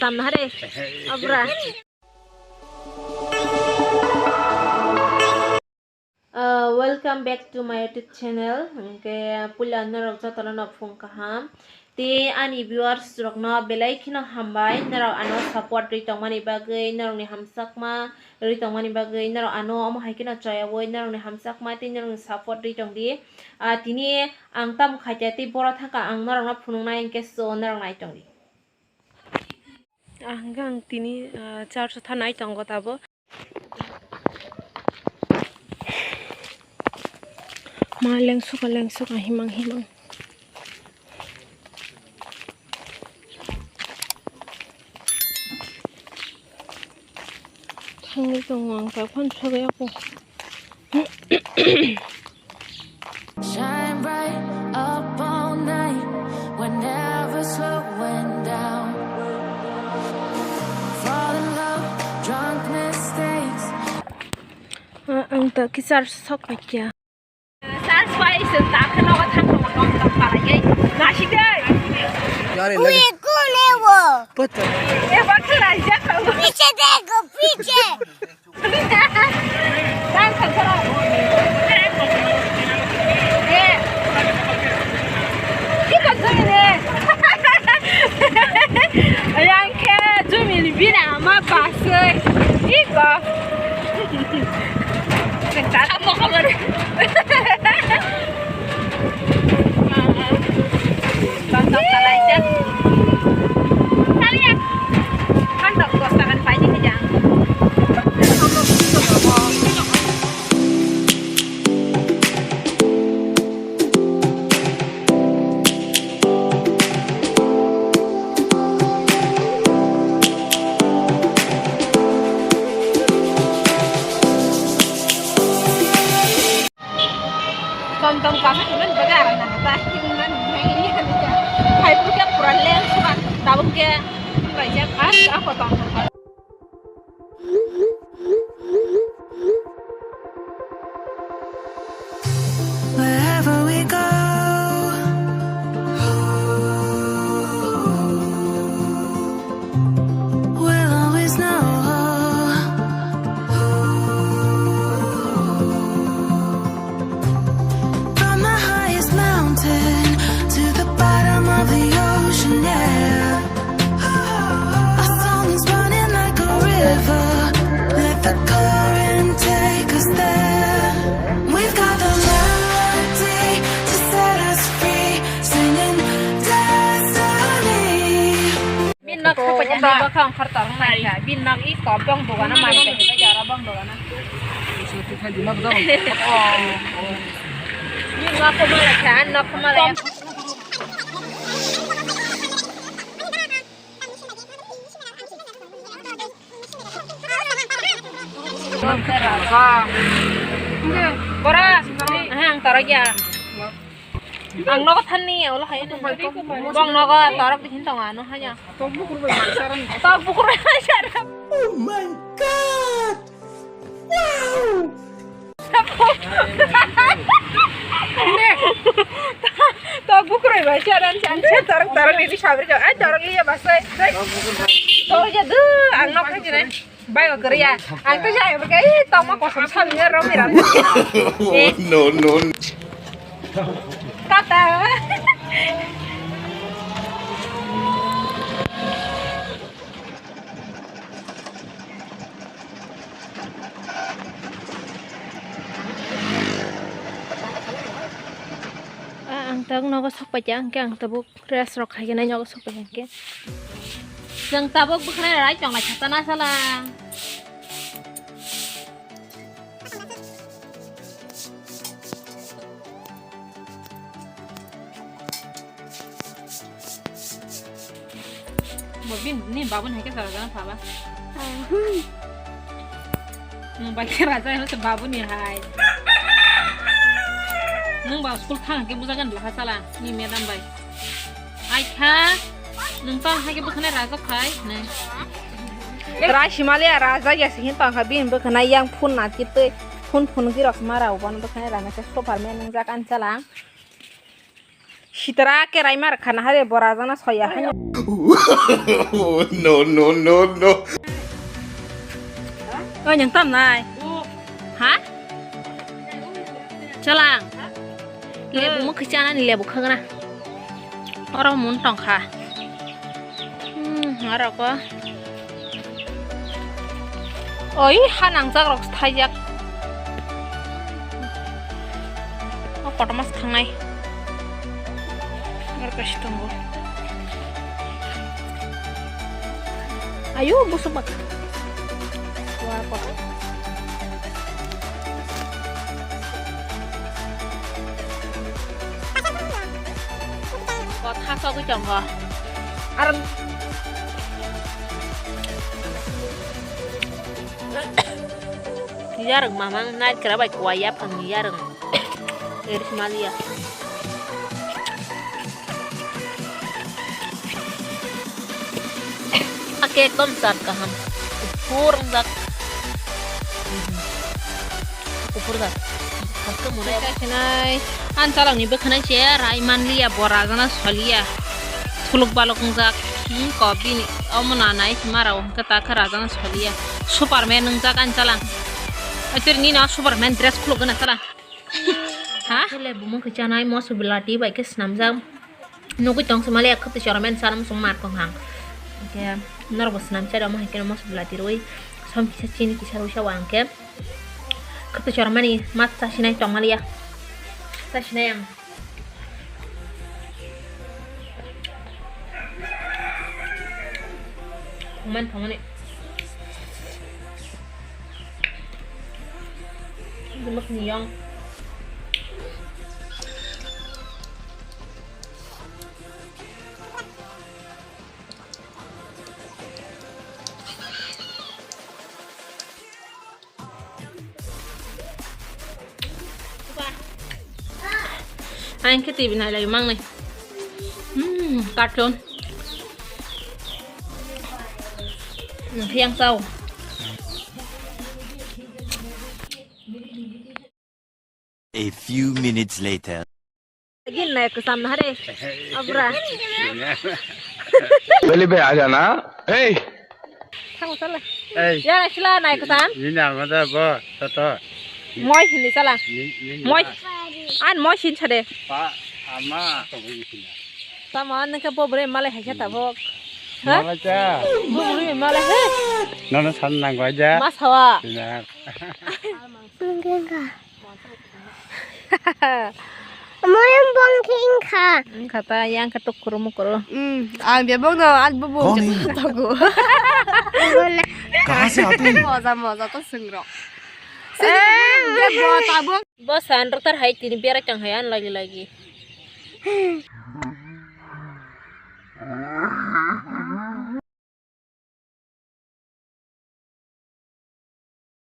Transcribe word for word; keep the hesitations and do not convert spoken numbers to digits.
Samna hare. Abra. Uh, welcome back to my YouTube channel. Hingke puila norok jotono no phung kaham. Te ani viewers rokno belai kheno hambai, norok ano support rwi tongmani bagwi, norokni hamjakma rwi tongmani bagwi, norok ano omo hai kheno choyaui, norokni hamjakma tei norokni support rwi tongdi. Ah, tini ang tamo khaikha tei boro thangkha ang norokno phunuknai, hingke so norok nai tongdi. Ah, hingke ang tini, ah, church o thanai tongo tabo. Ma lengsuk, lengsuk, ah, himang, himang. Thangwi tongo ang, tak phano sagwi ako. Shine bright up all night. We're never slowing down. Fall in love, drunk mistakes. Ah, ang tak kisa sok paikya. Sars bai se tak na wa thang na wa tong tong para ye. Nasi dai. Yare lagi. Ui, kule wo. Puto. E bakla ja ka. Piche dekho, piche. Tang ka sara. E. Ki ka suni ne. Yang ke jumi ni bina ma pasai. Ki ka. Apa kabar? Tontok salai cek. Kalian. Kan dok dos tangan pagi kejang. Tom tom kasa kumen baga arang nang ta himan hai ini kan ta. Hai pura pura lens kan tabung ke. Baca pas apa tom tom. Wherever we go, we'll always know. From the highest mountain to the bottom of the ocean, yeah. Our song is running like a river. Let the current take us there. We've got the melody to set us free, singing destiny. Bin nok sapa jani bokha ongkhor torong nai kha. Bin nok i kop bong dogana mai kha, jara bong dogana. Bin nok ko malai kha, nok ko malai. Bora, ang torok ya. Ang nogo thanni, ulo hai. Bong nogo torok di hin tongo, ano hanya. Tok bukur bai saran. Oh my God! Wow! Tok bukur bai saran, saran, saran, torok, torok, ini sabri, ay, torok liya basai. Torok ya, duh, ang nok kan jene. Bai, kariya. Ang to jai, berkai, tama kosong, sabi, romi, ram. No, no. Tata. Ah, ang tang nogo sok paikha, ang ke ang tabuk rest rok khai khe nai nogo sok paikha ang ke. Jang tabuk bwkhanai rai chong lai khata na sala. Bo bin ni babu ni hai khe sara jana saba. Nwng bai khe raja hino se babu ni hai. Nwng ba school thang khe bujagan bwlakha sala ni madam bai. Ai kha nwng tong hai khe bwkhanai raja khai ne. Trai simali raja ya se hin tong kha bin bwkhanai yang phone na chitwi phone phone gi rok mara ubon bwkhanai raja khe super man nwng jak an chalang. Sitra kerai mar khana hare bora jana soya hanya. No, no, no, no. Oi, nang tam nai? Ha? Chalang. Lebu mo khichana ni lebu khagna. Oro mun tongkha. Hmm, oro ko. Oi, ha nangjak rok thaijak. O kotorma se thangnai. Oro kaisa tongo. Ayo, busuk bak. Wah, kotor. Kotha sogwi tongo. Ar yarwng mamang nai kra bai kwaya phangni yarwng. Eris maliya. Ake ekdom chat kaham. Kuphur wngjak. Kuphur jak. Haste mone. Sinai. An chalok ni bwkhanai se rai manliya bo rajana soliya. Suluk balok wngjak. Hmm, ko bini omo nanai se mara o hwnkhe ta khe rajana soliya. Superman wngjak an chalang. Ater nini o Superman dress khuluk gana chalang. Ha? Khe le bumung khe chanai moso belati bai khe swnamjak. Nugui tong se maliya khwtwi chorman sana muchung mar tong hang. Hwnkhe norok bo swnam chai rw mo hai khe moso belati rwi som kisa chini kisa rwi sa o ang khe. Khwtwi chormani ma chasinai tong maliya. Chasinai ang. Thangmani thangmani. Ini mah kenyang. Ang khe T V nailai mangnai. Hmm, cartoon. Nang phiang sao. A few minutes later. Gin nai kusam na hare. Abra. Beli be aja na. Hey. Thang sala. Hey. Ya sila nai kusam. Ni na ma da bo, to to. Moi hindi sala. Ni, ni na. Moi. An moi sin chade. Pa, ama. Tamo an ke bo bre male hai khe tabok. Ha? Male cha. Bo bre male he. Nono san nang bai ja. Ma sawa. Sina. Mungkin ka. Moyang bong khe wngkha. Wngkha ta, yang khe tok kuru mukuru. Hmm, ang bebong no, ang bubung je tago. Kaha se aate hain? Moja, moja to swngrok. Eh, bo tabuk. Bo san rok tar hai tini berai tang hai an lagi lagi.